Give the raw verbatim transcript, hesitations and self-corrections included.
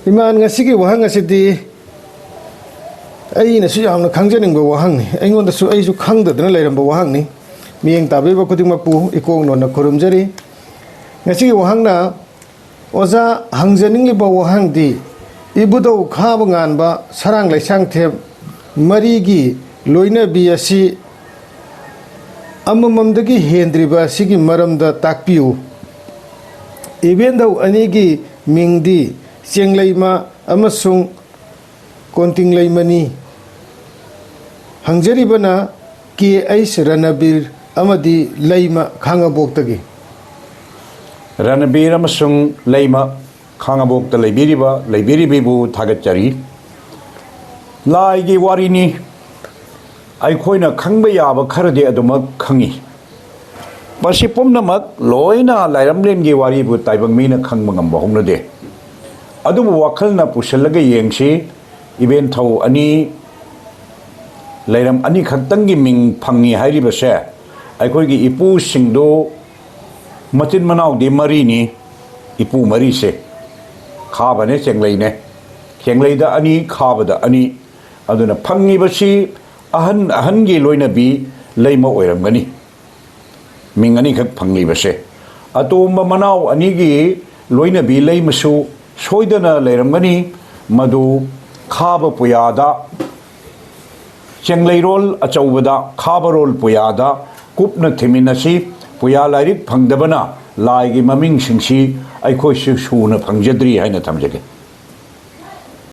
ꯏꯃꯥꯟ, ꯉꯁꯤꯒꯤ ꯋꯥꯍꯪ ꯑꯁꯤꯗꯤ ꯑꯩꯅꯁꯨ ꯌꯥꯝꯅ ꯈꯪꯖꯅꯤꯡꯕ ꯋꯥꯍꯪꯅꯤ꯫ ꯑꯩꯉꯣꯟꯗꯁꯨ, ꯑꯩꯁꯨ ꯈꯪꯗꯗꯅ ꯂꯩꯔꯝꯕ ꯋꯥꯍꯪꯅꯤ꯫ ꯃꯤꯠꯌꯦꯡ ꯇꯥꯕꯤꯕ ꯈꯨꯗꯤꯡꯃꯛꯄꯨ ꯏꯀꯣꯛ ꯅꯣꯟꯅ ꯈꯨꯔꯨꯝꯖꯔꯤ꯫ ꯉꯁꯤꯒꯤ ꯋꯥꯍꯪꯅ, ꯑꯣꯖꯥ, ꯍꯪꯖꯅꯤꯡꯂꯤꯕ ꯋꯥꯍꯪꯗꯤ, ꯏꯕꯨꯙꯧ ꯈꯥꯕ ꯉꯥꯟꯕ, ꯁꯔꯥꯡ ꯂꯩꯁꯥꯡꯊꯦꯝ ꯃꯔꯤꯒꯤ ꯂꯣꯏꯅꯕꯤ ꯑꯁꯤ ꯑꯃꯃꯝꯗꯒꯤ ꯍꯦꯟꯗ꯭ꯔꯤꯕ ꯑꯁꯤꯒꯤ ꯃꯔꯝꯗ ꯇꯥꯛꯄꯤꯌꯨ꯫ ꯏꯕꯦꯟꯙꯧ ꯑꯅꯤꯒꯤ ꯃꯤꯡꯗꯤ ꯆꯦꯡꯂꯩꯃ ꯑꯃꯁꯨꯡ ꯀꯣꯟꯇꯤꯡꯂꯩꯃꯅꯤ꯫ ꯍꯪꯖꯔꯤꯕꯅ ꯀꯦ ꯑꯩꯆ ꯔꯅꯕꯤꯔ ꯑꯃꯗꯤ ꯂꯩꯃ ꯈꯥꯉꯕꯣꯛꯇꯒꯤ꯫ ꯔꯅꯕꯤꯔ ꯑꯃꯁꯨꯡ ꯂꯩꯃ ꯈꯥꯉꯕꯣꯛꯇ ꯂꯩꯕꯤꯔꯤꯕ, ꯂꯩꯕꯤꯔꯤꯕꯤꯕꯨ ꯊꯥꯒꯠꯆꯔꯤ꯫ ꯂꯥꯏꯒꯤ ꯋꯥꯔꯤꯅꯤ꯫ ꯑꯩꯈꯣꯏꯅ ꯈꯪꯕ ꯌꯥꯕ ꯈꯔꯗꯤ ꯑꯗꯨꯃꯛ ꯈꯪꯉꯤ꯫ ꯃꯁꯤ ꯄꯨꯝꯅꯃꯛ ꯂꯣꯏꯅ ꯂꯥꯏꯔꯝꯂꯦꯟꯒꯤ ꯋꯥꯔꯤꯕꯨ ꯇꯥꯏꯕꯪ ꯃꯤꯅ ꯈꯪꯕ ꯉꯝꯕ ꯍꯧꯅꯗꯦ꯫ ꯑꯗꯨꯕꯨ ꯋꯥꯈꯜꯅ ꯄꯨꯁꯤꯜꯂꯒ ꯌꯦꯡꯁꯤ, ꯏꯕꯦꯟꯊꯧ ꯑꯅꯤ, ꯂꯩꯔꯝ ꯑꯅꯤꯈꯛꯇꯪꯒꯤ ꯃꯤꯡ ꯐꯪꯉꯤ ꯍꯥꯏꯔꯤꯕꯁꯦ, ꯑꯩꯈꯣꯏꯒꯤ ꯏꯄꯨꯁꯤꯡꯗꯨ ꯃꯆꯤꯟ ꯃꯅꯥꯎꯗꯤ ꯃꯔꯤꯅꯤ, ꯏꯄꯨ ꯃꯔꯤꯁꯦ, ꯈꯥꯕꯅꯦ, ꯆꯦꯡꯂꯩꯅꯦ, ꯆꯦꯡꯂꯩꯗ ꯑꯅꯤ, ꯈꯥꯕꯗ ꯑꯅꯤ꯫ ꯑꯗꯨꯅ ꯐꯪꯉꯤꯕꯁꯤ ꯑꯍꯟ ꯑꯍꯟꯒꯤ ꯂꯣꯏꯅꯕꯤ ꯂꯩꯃ ꯑꯣꯏꯔꯝꯒꯅꯤ꯫ ꯃꯤꯡ ꯑꯅꯤꯈꯛ ꯐꯪꯂꯤꯕꯁꯦ꯫ ꯑꯇꯣꯝꯕ ꯃꯅꯥꯎ ꯑꯅꯤꯒꯤ ꯂꯣꯏꯅꯕꯤ ꯂꯩꯃꯁꯨ ꯁꯣꯏꯗꯅ ꯂꯩꯔꯝꯒꯅꯤ꯫ ꯃꯗꯨ ꯈꯥꯕ ꯄꯨꯌꯥꯗ, ꯆꯦꯡꯂꯩꯔꯣꯜ ꯑꯆꯧꯕꯗ, ꯈꯥꯕꯔꯣꯜ ꯄꯨꯌꯥꯗ ꯀꯨꯞꯅ ꯊꯤꯃꯤꯟꯅꯁꯤ꯫ ꯄꯨꯌꯥ ꯂꯥꯏꯔꯤꯛ ꯐꯪꯗꯕꯅ ꯂꯥꯏꯒꯤ ꯃꯃꯤꯡꯁꯤꯡꯁꯤ ꯑꯩꯈꯣꯏꯁꯨ ꯁꯨꯅ ꯐꯪꯖꯗ꯭ꯔꯤ ꯍꯥꯏꯅ ꯊꯝꯖꯒꯦ꯫